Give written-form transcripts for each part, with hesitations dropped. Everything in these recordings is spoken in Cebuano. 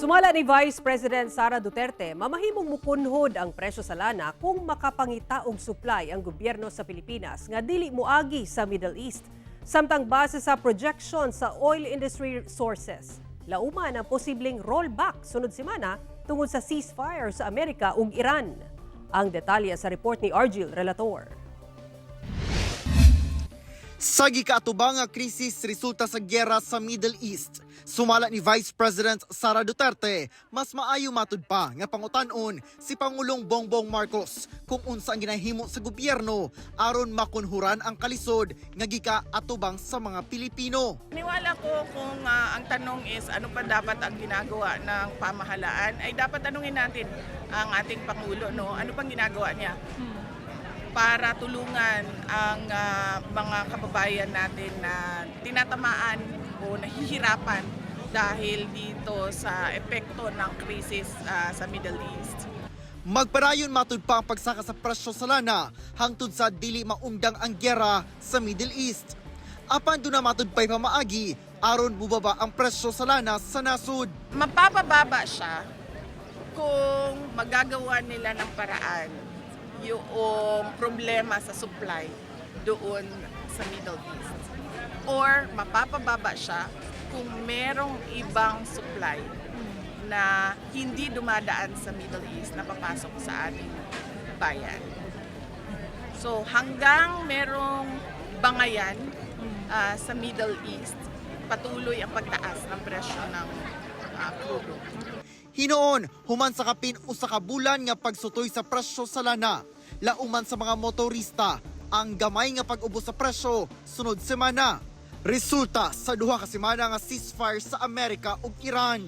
Sumala ni Vice President Sara Duterte, mamahimong mukunhod ang presyo sa lana kung makapangita og supply ang gobyerno sa Pilipinas nga dili moagi sa Middle East. Samtang base sa projection sa oil industry sources, lauman ang posibleng rollback sunod semana tungod sa ceasefire sa Amerika ug Iran. Ang detalye sa report ni Argil Relator. Sa gikaatubang nga krisis resulta sa gyera sa Middle East, sumala ni Vice President Sara Duterte, mas maayo matud pa nga pangutan-on si Pangulong Bongbong Marcos kung unsa ang ginahimo sa gobyerno aron makunhuran ang kalisod nga gikaatubang sa mga Pilipino. Niwala ko kung ang tanong is ano pa dapat ang ginagawa ng pamahalaan, ay dapat tanungin natin ang ating Pangulo, no? Ano pang ginagawa niya para tulungan ang mga kababayan natin na tinatamaan o nahihirapan dahil dito sa epekto ng krisis sa Middle East. Magpadayon matud pa ang pagsaka sa presyo sa lana hangtod sa dili maundang ang gyera sa Middle East. Apan duna matud pa'y pamaagi aron mubaba ang presyo sa lana sa nasod. Mapapababa siya kung magagawa nila ng paraan yung problema sa supply doon sa Middle East. Or mapapababa siya kung merong ibang supply na hindi dumadaan sa Middle East na papasok sa ating bayan. So hanggang merong bangayan sa Middle East, patuloy ang pagtaas ng presyo ng krudo. Hinuon, human sa kapin 1 ka bulan nga pagsutoy sa presyo sa lana, lauman sa mga motorista ang gamay nga pag-ubos sa presyo sunod semana. Resulta sa 2 ka semana nga ceasefire sa Amerika ug Iran.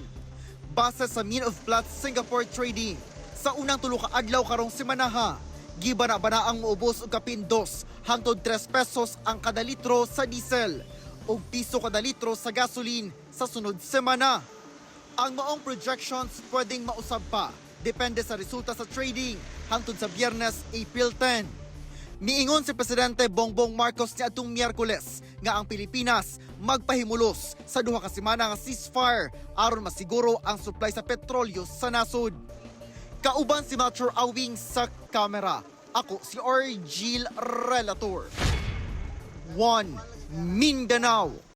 Base sa Mean of Platts Singapore Trading, sa unang 3 ka adlaw karong semanaha, gibana-bana ang muubos og kapin 2 hangtod 3 pesos ang kada litro sa diesel ug piso kada litro sa gasoline sa sunod semana. Ang maong projections pwedeng mausab pa, depende sa resulta sa trading hangtod sa Biyernes, April 10. Miingon si Presidente Bongbong Marcos niadtong Miyerkules nga ang Pilipinas magpahimulos sa 2 ka semana nga ceasefire aron masiguro ang supply sa petrolyo sa nasod. Kauban si Melchor Awing sa kamera. Ako si Argil Relator. 1 Mindanao.